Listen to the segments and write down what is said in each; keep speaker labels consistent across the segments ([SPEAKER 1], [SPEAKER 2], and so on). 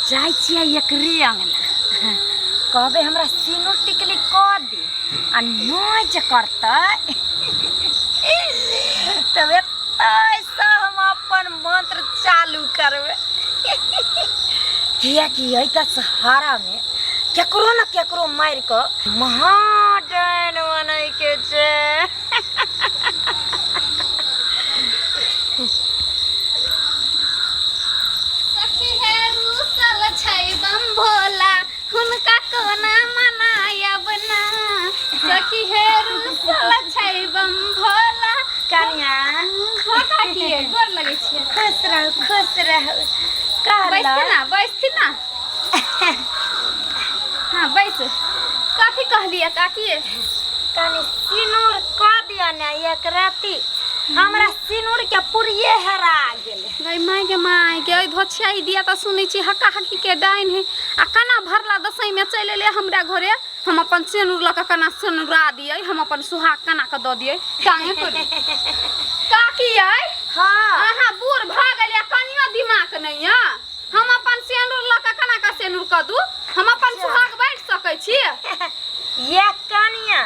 [SPEAKER 1] जाइ छियै एकरे अङ्गना, कहबै हमरा सिनूर टिकली कऽ दे, आ नहि जे करतै तब एतयसँ हम अपन मंत्र चालू करबै, किएकि एहि दशहरामे केकरो ने केकरो मारि कऽ महाडाइन बनैके छै।
[SPEAKER 2] सखी हे रूसल छै बम भोला, हुनका कोना मनायब ना। सखी हे रूसल छै बम भोला।
[SPEAKER 1] कनिया।
[SPEAKER 2] हाँ काकी, गोर लगै छियै।
[SPEAKER 1] खुश रहू, खुश रहू।
[SPEAKER 2] बैसथिन ना, बैसथिन ना। हाँ बैस। कथी कहलियै काकी?
[SPEAKER 1] कनि सिनूर कऽ दिअ ने एक राति, हमरा सिनूर के पुरिये हेरा गेलै।
[SPEAKER 2] गई माय गे माय गे, ओहि धोछिया दिया तऽ सुनै छी हक्का हक्की के डाइन है, आ केना भरला दसैँ में चलि एलै हमरा घरे। हम अपन सेनुर लऽ कऽ केना सेनुरा दियै, हम अपन सुहाग केना कऽ दऽ दियै टांगे पर। काकी यै।
[SPEAKER 1] हाँ।
[SPEAKER 2] अहाँ बूढ़ भऽ गेलियै, कनियो दिमाग नहि यऽ। हम अपन सेनुर लऽ कऽ केना कऽ सेनुर कऽ दू? हम अपन सुहाग बाँटि सकै छी?
[SPEAKER 1] ये कनिया,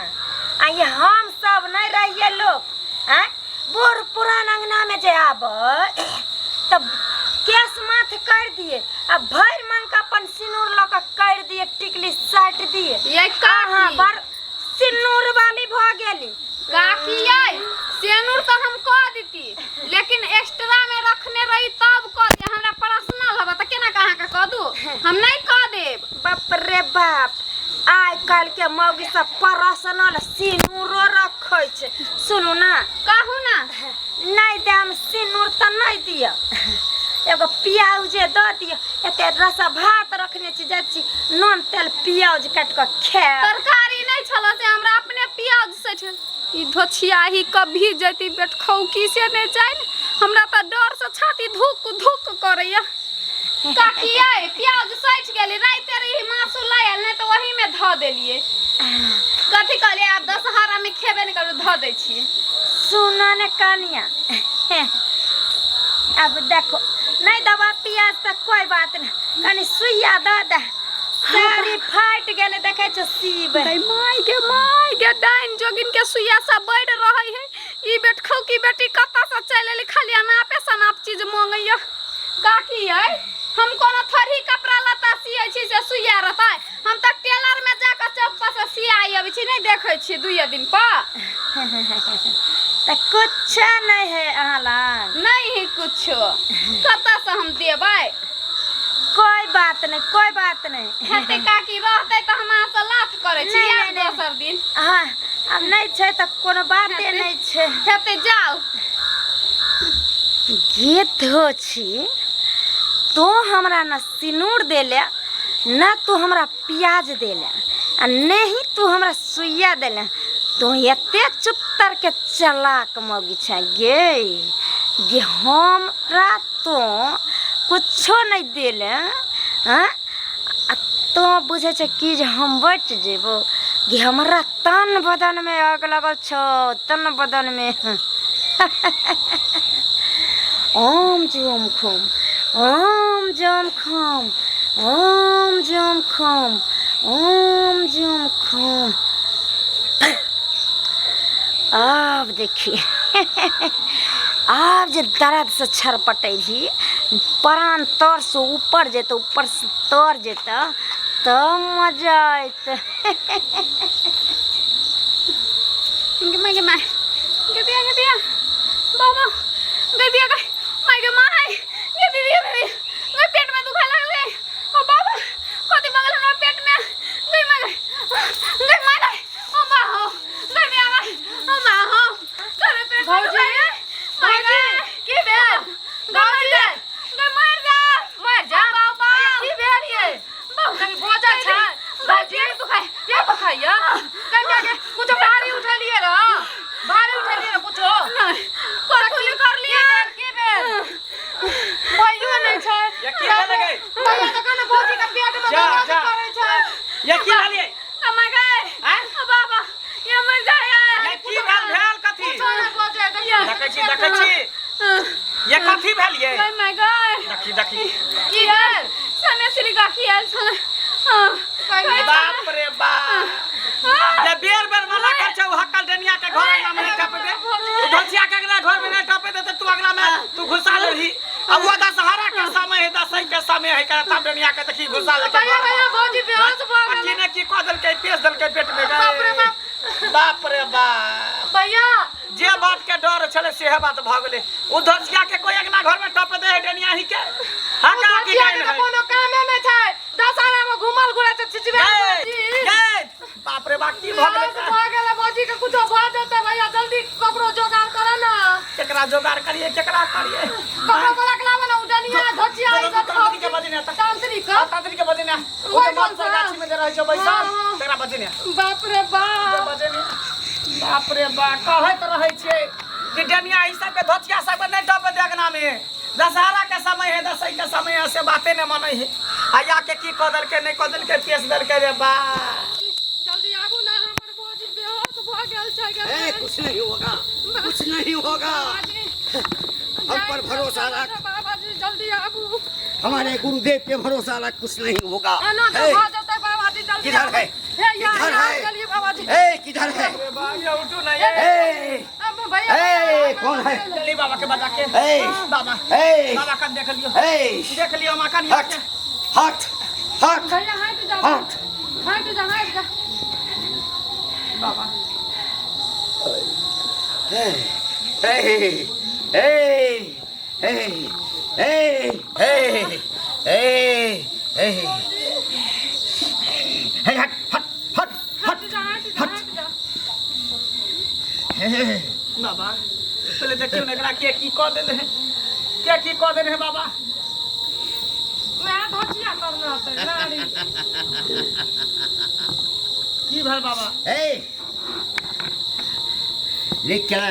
[SPEAKER 1] आ ये हम सब नहि रहिए लोक आँय, बूढ़ पुरान अंगना में जे आबै तब केस माथ कर दिए आ भरि मांग के अपन सिनूर लऽ कऽ कर दिए, टिकली साटि दिए।
[SPEAKER 2] ये
[SPEAKER 1] अहाँ
[SPEAKER 2] काकी,
[SPEAKER 1] बड़ सिनूर वाली भऽ गेली।
[SPEAKER 2] काकी यै, सेनुर तऽ हम कऽ देती, लेकिन एक्स्ट्रा में रखने रही तब कऽ दिए। हमरा पर्सनल हबे तऽ केना कऽ अहाँके कऽ दू? हम नहि कऽ देब।
[SPEAKER 1] बाप रे बाप, आइ काल्हि के मौगी सब पर्सनल सिनूरो रखै छै। सुनू ना।
[SPEAKER 2] कहू ना।
[SPEAKER 1] नहि देम सिनूर तऽ नहि दिअ, एगो प्याउजे दऽ दिअ। एते रसा भात रखने छी, जाइ छी नून तेल प्याउज काटि कऽ खायब।
[SPEAKER 2] तरकारी नहि छल से हमरा अपने प्याज से छल। ई धोछियाही कभी जैती बेटखौकी से नहि जानि, हमरा तऽ डर से छाती धुक धुक करैया। काकी यै, प्याज सठि गेलै, राइते रही मासु लऽ आयल, नहि तऽ ओहीमे धऽ देलियै। कथी कहलियै? आब दशहरामे खेबे नहि करू, धऽ दै छियै।
[SPEAKER 1] सुन ने कनिया, अब देखो, नहीं दबा प्याज तऽ कोई बात नहीं, कनि सुइया दऽ दे, साड़ी फाटि गेलै, देखै छौ सीबै।
[SPEAKER 2] गै माय गे माय गे, डाइन जोगिन के सुइया सब बढ़ि रहै है। ई बेटखौकी बेटी कतऽ से चलि एलै? खाली अनापे सनाप चीज मांगैया। काकी यै, हम कोनो थोड़ी कपड़ा लत्ता सियै छी से सुइया रहतै? हम तऽ टेलर में जाकऽ चौक पर से सियाइ अबै छी, नहि देखै छियै दुइये दिन पर?
[SPEAKER 1] तऽ कुछ नहीं है अहाँ लग?
[SPEAKER 2] नहीं है कुछो, कतऽ से हम देबै?
[SPEAKER 1] कोई बात नहीं, कोई बात नहीं।
[SPEAKER 2] हेतै काकी, रहतै तऽ हम अहाँ से लाथ करै छी।
[SPEAKER 1] नहि,
[SPEAKER 2] आयब
[SPEAKER 1] नहि, नहि।
[SPEAKER 2] दोसर दिन।
[SPEAKER 1] हाँ, आब नहीं छै तऽ कोनो बाते
[SPEAKER 2] हेतै।
[SPEAKER 1] नहीं छै।
[SPEAKER 2] हेतै, जाउ।
[SPEAKER 1] गीत हो छी तो हमरा न सिनूर देले, न तू हमरा प्याज देले, आ नहीं तू हमरा सुइया देले। तू एते चुत्तर के चलाक मौगी छै गे, गे हमरा तो कुछो नहीं देले। हाँ, आ तो बुझै छै कि जे हम बचि जेबो? गे हमरा तन बदन में आग लगल छौ, तन बदन में। ओम जोम खोम, ओम जोम खोम, ओम जोम खोम, ओम जोम खोम। आब देखी, आब जे दर्द से छरपटेबही, प्राण तर से ऊपर जेतौ, ऊपर से तर जेतौ, तब मजा अयतै।
[SPEAKER 2] गे माय गे माय, गे दिया गे दिया बाबा, गे दिया गे माय गे my, गे दीदी गे दीदी, गे पेट में दुखाय लागलै। ओ बाबा, कथी भऽ गेल हमरा पेट में? गे माय गे, गे my गे, ओ बा हो, गे दिया गे, ओ मा हो, करे पेट में
[SPEAKER 3] भौजी,
[SPEAKER 2] दुखाय गे my गे।
[SPEAKER 3] की भेल?
[SPEAKER 2] गे मर जा, गे मर जा।
[SPEAKER 3] मर जा?
[SPEAKER 2] बाबा।
[SPEAKER 3] की भेल ये? कनी बजै छै।
[SPEAKER 2] भौजी, पेट दुखाय।
[SPEAKER 3] पेट दुखाइया? कनिया के कुछो भारी उठेलियै रह? भारी उठेलियै रह कुछो?
[SPEAKER 2] नहि, कथू नहि करलियै।
[SPEAKER 3] की भेल? की भेल? भइयो नहि छै।
[SPEAKER 4] ये कथी भेल ये
[SPEAKER 2] गय my गय
[SPEAKER 4] देखी देखी
[SPEAKER 2] की भेल सनेश्वरी काकी आयल छलै हाँ
[SPEAKER 4] बाप रे बाप जे बेर बेर मना कर छै हक्कल डनिया के घर अंगना में नहीं टपे दे उ धोसिया के अंगना घर में नहीं टपे दे तो तू अंगना में तू घुसा लेही अब वो दशहरा के समय है दशहरा के समय है कर तब डनिया के देखी घुसा ले
[SPEAKER 3] भैया भैया भौजी बेहोश भऽ
[SPEAKER 4] आ
[SPEAKER 3] गेलै
[SPEAKER 4] की ने की कह देलकै पेश देलकै पेट में
[SPEAKER 3] बाप रे बाप
[SPEAKER 4] बाप रे बाप
[SPEAKER 3] भैया
[SPEAKER 4] जे बात के डर छले सेहे बात भऽ गेलै उ धोसिया के कोई अंगना घर में टपे दे है डनिया ही के हाँ का की
[SPEAKER 3] धोसिया के
[SPEAKER 4] डाइन
[SPEAKER 3] तऽ
[SPEAKER 4] है
[SPEAKER 3] कोनो कामे नहि छै दशहरा में घुमल घुरै छै छिछबे
[SPEAKER 4] ये, ये, बाप रे बाप की भऽ गेलै
[SPEAKER 3] भऽ गेलै भौजी के कुछो भऽ जेतै भैया जल्दी ककरो जोगाड़ करऽ ने
[SPEAKER 4] केकरा जोगाड़ करिए केकरा करिए
[SPEAKER 3] ककरो बोला के लाबऽ ने उ डनिया धोसिया ई सब
[SPEAKER 4] तांत्रिक के बजने
[SPEAKER 3] तांत्रिक के?
[SPEAKER 4] तांत्रिक के बजने ओ
[SPEAKER 3] ओहि
[SPEAKER 4] जे मत
[SPEAKER 3] पर
[SPEAKER 4] गाछी में जे रहै छै बैसल
[SPEAKER 3] हाँ, हाँ।
[SPEAKER 4] तकरा बजने
[SPEAKER 3] बाप रे बाप
[SPEAKER 4] बजने बाप रे बाप कहैत रहै छियै कि डनिया ई सबके धोतिया सबके नहि टपे दे अंगना में दशहरा के समय है दशहरा के समय है से बाते नहि मानै है आ आके की कऽ देलकै नहि कऽ देलकै पेश देलकै रे बा
[SPEAKER 3] जल्दी आबू ना हमर भौजी बेहोश भऽ गेल छै
[SPEAKER 5] ए, कुछ नहीं होगा, कुछ नहीं होगा। हम पर भरोसा रख।
[SPEAKER 3] बाबाजी जल्दी आबू
[SPEAKER 5] हमारे गुरुदेव पे भरोसा रख, कुछ नहीं होगा।
[SPEAKER 3] एना तऽ
[SPEAKER 5] ए,
[SPEAKER 3] भऽ जेतै बाबाजी जल्दी
[SPEAKER 5] किधर
[SPEAKER 3] आबू।
[SPEAKER 5] है?
[SPEAKER 3] हे यहाँ
[SPEAKER 5] किधर
[SPEAKER 3] यहाँ
[SPEAKER 5] है?
[SPEAKER 3] चलिए बाबाजी
[SPEAKER 5] ए, किधर है?
[SPEAKER 4] रे बा ये उठू ना ये
[SPEAKER 5] ए,
[SPEAKER 3] अब भैया
[SPEAKER 5] ए, कौन है?
[SPEAKER 4] चली बाबा के बजा के
[SPEAKER 5] ए,
[SPEAKER 4] बाबा
[SPEAKER 5] ए,
[SPEAKER 4] बाबा कन देख लियो
[SPEAKER 5] ए,
[SPEAKER 4] देख लियो मां कन
[SPEAKER 5] हट हट हट
[SPEAKER 2] भैया हट जा
[SPEAKER 5] हट।
[SPEAKER 2] हट जा हट जा
[SPEAKER 4] बाबा
[SPEAKER 5] ए, ए, ए, ए, ए, ए, ए, ए, हे, हट हट हट हट
[SPEAKER 2] जा हट जा हट जा
[SPEAKER 5] हे,
[SPEAKER 4] बाबा पहले देखियो ने एकरा के की कह देले है के की कह देने है बाबा
[SPEAKER 3] मैं धोचिया करना होतै नारी
[SPEAKER 4] की भेल बाबा
[SPEAKER 5] ए, लिख के ला,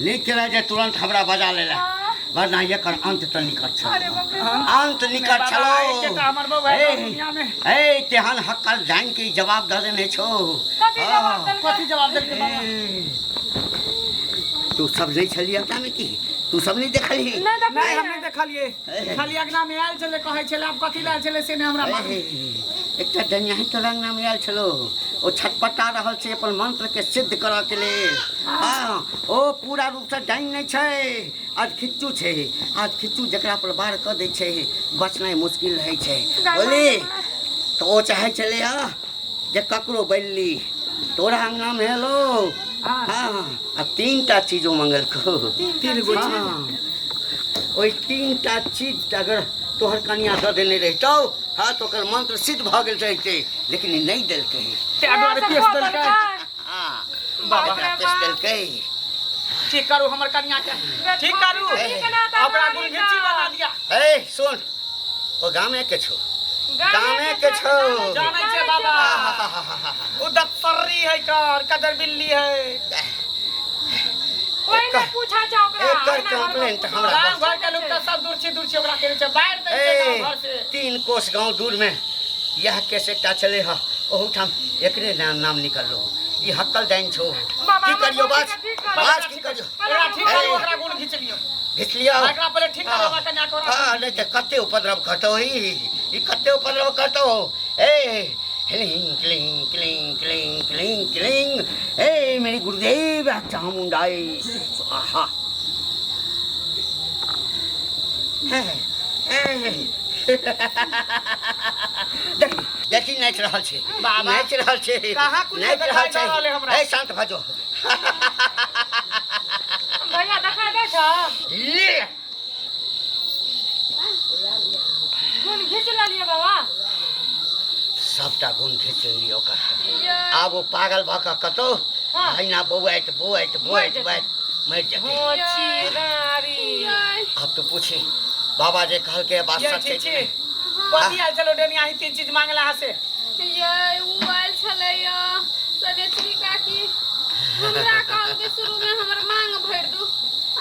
[SPEAKER 5] लिख के ला जे तुरंत हमरा बजा लेला, वरना एकर अंत तऽ निकट छल, अंत निकट
[SPEAKER 4] बाबा,
[SPEAKER 5] छलो।
[SPEAKER 4] एकेटा हमर बौआ है
[SPEAKER 5] ए,
[SPEAKER 4] दुनिया में।
[SPEAKER 5] ए, तेहन हक्कल जान के ई जवाब दऽ देने छौ।
[SPEAKER 3] कथी जवाब देलकै?
[SPEAKER 4] कथी जवाब देलकै बाबा?
[SPEAKER 5] तू सब नहि छलियै अपना में की? तू सब नहि देखलही?
[SPEAKER 3] नहि
[SPEAKER 4] नहीं
[SPEAKER 3] देखलियै।
[SPEAKER 4] हम नहीं देखलिए, खाली अगना में आयल छलै, कहै छलै आब कथी लायल छलै से नहि हमरा मालूम।
[SPEAKER 5] एकटा डनियाही तोरा अंगना में आयल छलो, ओ छटपटा रहल छै अपन मंत्र के सिद्ध करऽ के लेल। हाँ, ओ पूरा रूप से डाइन नहि छै, अधखिच्चू छै। अधखिच्चू जकरा पर वार कऽ दै छै बचनाइ मुश्किल रहै छै। बोली तऽ ओ चाहै छलै हँ जे ककरो बदली तोरा अंगना में एलो। हाँ, आ तीनटा चीज ओ मंगलको।
[SPEAKER 4] तीन गो चीज?
[SPEAKER 5] हाँ, ओहि तीनटा चीज अगर तोहर कनिया दऽ देने रहितौ, हाँ, तऽ ओकर मंत्र सिद्ध भऽ गेल रहितै, लेकिन ई नहि देलकै।
[SPEAKER 4] ताहि दुआरे पेश देलकै।
[SPEAKER 5] हाँ,
[SPEAKER 4] बाबा
[SPEAKER 5] एकरा पेश देलकै।
[SPEAKER 4] ठीक करू हमर कनिया के, ठीक करू, ओकरा गुणघिच्ची बना दिया।
[SPEAKER 5] ए सुन, ओ गामे के छौ, गामे के छौ।
[SPEAKER 4] जानै छै बाबा, ओ दत्तरी है कर कदर बिल्ली है।
[SPEAKER 3] कोई नहि पूछा छै ओकरा।
[SPEAKER 5] एकर कंप्लेंट हमरा
[SPEAKER 4] गाँव घर के लोग तऽ सब दूर छी दूर छी ओकरा के छै, बाहर दै छै गाँव घर से।
[SPEAKER 5] 3 कोस गाँव दूर में यह केस एकटा छलै हँ, ओहूठाम एकरे नाम नाम निकललो। ई हक्कल डाइन छौ। की करियो बाज, बाज की करियो?
[SPEAKER 4] ओकरा ठीक करू, ओकरा गुण घिच लियो।
[SPEAKER 5] घिच लियो।
[SPEAKER 4] एकरा पहिले ठीक करू हमरा कन्या के।
[SPEAKER 5] हाँ, नहि तऽ कते उपद्रव करतौ ई, कते उपद्रव करतौ। ए क्लिंग क्लिंग क्लिंग क्लिंग क्लिंग क्लिंग, ए मेरे गुरुदेव चामुंडाई स्वाहा। देखी देखी नाचि रहल छै,
[SPEAKER 4] बाबा।
[SPEAKER 5] नाचि रहल छै,
[SPEAKER 4] कहाँ कुछ
[SPEAKER 5] नाचि रहल
[SPEAKER 4] देखाइ
[SPEAKER 5] छै।
[SPEAKER 4] दऽ रहल है हमरा?
[SPEAKER 5] ए शांत भऽ जो।
[SPEAKER 3] भैया देखा दै छौ?
[SPEAKER 5] ले
[SPEAKER 3] गुण घीच लेलियै बाबा।
[SPEAKER 5] सबटा गुण घीच लेलियै ओकर। आब ओ पागल भऽ कऽ कतौ अहिना बौआइत बौआइत बौआइत बौआइत मरि जेतै। आब तू पूछी बाबा जे कहलकै बात
[SPEAKER 4] ये
[SPEAKER 5] सच छै
[SPEAKER 4] ठीक
[SPEAKER 5] कि
[SPEAKER 4] छी
[SPEAKER 5] नहि?
[SPEAKER 4] कथी आयल छलो डनिया ही तीन चीज मांगला अहाँ से?
[SPEAKER 2] ये उ आयल छलै सनेश्वरी काकी, हमरा कहलकै शुरू में हमर मांग भरि दू।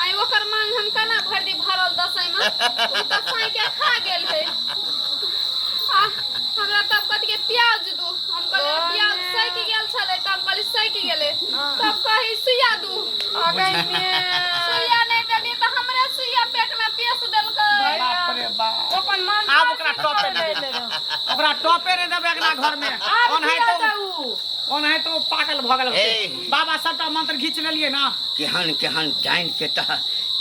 [SPEAKER 2] आइ ओकर मांग हम केना भरि दी भरल दसैँ में? उ तऽ साँइ के खा गेल है। आ हमरा तब कथी के प्याज दू, हम कहलियै प्याज सैक गेल छलै, तऽ हम कहलियै सैक गेलै, तब कही सुइया दू। सुइया नहि देलियै तऽ हमरे सुइया पेट में
[SPEAKER 4] टॉपे रे देबै अगला घर में।
[SPEAKER 3] आब
[SPEAKER 4] ओनाहितो
[SPEAKER 3] किया जाऊ?
[SPEAKER 4] ओनाहितो पागल भऽ गेल होतै।
[SPEAKER 5] ए।
[SPEAKER 4] बाबा सबटा मंत्र घीच लेलियै ना।
[SPEAKER 5] केहन केहन डाइन के तह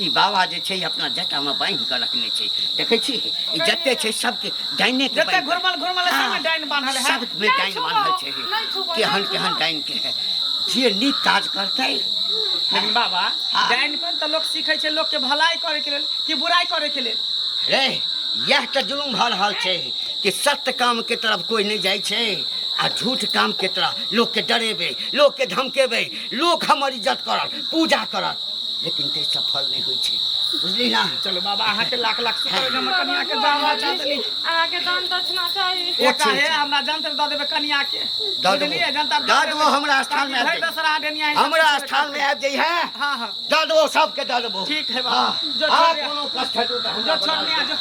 [SPEAKER 5] ई बाबा जे छै अपना जटा में बान्हि कऽ रखने छै। देखै छी ई जते छै सबके डाइने के
[SPEAKER 4] जते
[SPEAKER 5] बान्हि कऽ-
[SPEAKER 4] घुरमल घुरमल है सबमे डाइन बान्हल है।
[SPEAKER 5] सब में डाइन बान्हल छै।
[SPEAKER 2] नहि छुबो,
[SPEAKER 5] केहन
[SPEAKER 2] नहि
[SPEAKER 5] केहन डाइन के है जे नीक काज करतै।
[SPEAKER 4] लेकिन बाबा
[SPEAKER 5] हाँ।
[SPEAKER 4] डाइन पर तऽ लोक सीखै छै लोक के भलाई करे के लेल कि बुराई करे के लेल?
[SPEAKER 5] रे यह तऽ जुलुम भऽ रहल छै कि सत्य काम के तरफ कोई नहि जाइ छै आ झूठ काम के तरफ लोक के डरेबै, लोक के धमकेबै, लोक हमर इज्जत करत, पूजा करत, लेकिन ताहि सफल नहि होइ छै। बुझली ना?
[SPEAKER 4] चलो बाबा अहाँ के लाख लाख शुक्र जे हमर कनिया के जान बचा देली।
[SPEAKER 3] अहाँ के दान दक्षिणा चाही।
[SPEAKER 5] ओ
[SPEAKER 4] एक
[SPEAKER 5] छै,
[SPEAKER 4] हे
[SPEAKER 5] छै।
[SPEAKER 4] हमरा जंत्र दऽ देबै कनिया के।
[SPEAKER 5] दऽ देबो।
[SPEAKER 4] बुझलियै? जंत्र
[SPEAKER 5] दऽ देबो, हमरा स्थान में आबि
[SPEAKER 4] भरि
[SPEAKER 5] जइहे।
[SPEAKER 4] दसरा डनिया ही
[SPEAKER 5] हमरा
[SPEAKER 4] सब
[SPEAKER 5] स्थान में आबि जइहे।
[SPEAKER 4] हाँ हाँ
[SPEAKER 5] दऽ देबो, सबके दऽ देबो।
[SPEAKER 4] ठीक है बाबा।
[SPEAKER 5] हाँ,
[SPEAKER 4] जो
[SPEAKER 5] हाँ,
[SPEAKER 4] छोड़ दे।
[SPEAKER 5] कोनो कष्ट हेतौ तऽ
[SPEAKER 4] जो
[SPEAKER 5] हमरा
[SPEAKER 4] छोड़ने
[SPEAKER 5] बजा
[SPEAKER 4] आ जो।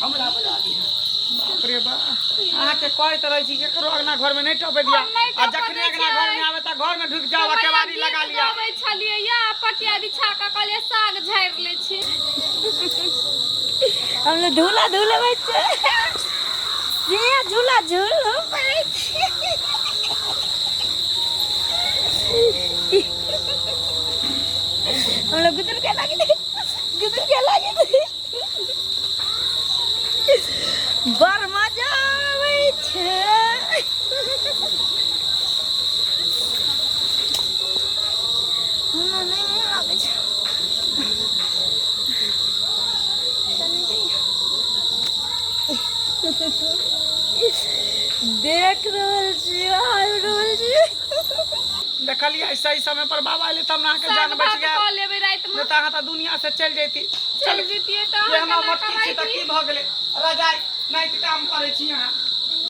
[SPEAKER 5] हमरा बजा दिहे।
[SPEAKER 4] बाप रे बा, अहाँके कहैत रहै छी केकरो अगना घर में नहि टपे दिया
[SPEAKER 2] हम नहि
[SPEAKER 4] आ
[SPEAKER 2] टपऽ
[SPEAKER 4] जखने
[SPEAKER 2] दै
[SPEAKER 4] अगना
[SPEAKER 2] छियै।
[SPEAKER 4] घर में आवे तऽ घर में ढुकि जाओ आ केवाड़ी लगा
[SPEAKER 2] गीत
[SPEAKER 4] लिया।
[SPEAKER 2] गबै छलियै या पटिया बिछा कऽ कहलियै साग झाड़ि लै छी।
[SPEAKER 1] हम लोग झूला झूले बच्चे से झूला झूल हम लोग गुदुर के लागे गुदुर के लागे बड़ मजा आबै छै। हमरा नहि मोन लागै छै। देख रहल छी आबि रहल छी।
[SPEAKER 4] देखलियै सही समय पर बाबा एलै तब ने अहाँके
[SPEAKER 2] साग
[SPEAKER 4] जान बचि
[SPEAKER 2] भात
[SPEAKER 4] गेल।
[SPEAKER 2] कऽ लेबै रातिमे।
[SPEAKER 4] नहि तऽ अहाँ तऽ दुनिया से चलि जैती।
[SPEAKER 2] चलि जैतियै तऽ
[SPEAKER 4] जे
[SPEAKER 2] अहाँके
[SPEAKER 4] हमरा
[SPEAKER 2] ना
[SPEAKER 4] मोटकी छी तऽ
[SPEAKER 2] कमाइती।
[SPEAKER 4] की भऽ गेलै? रजाइ नहि तऽ काम करै छी अहाँ।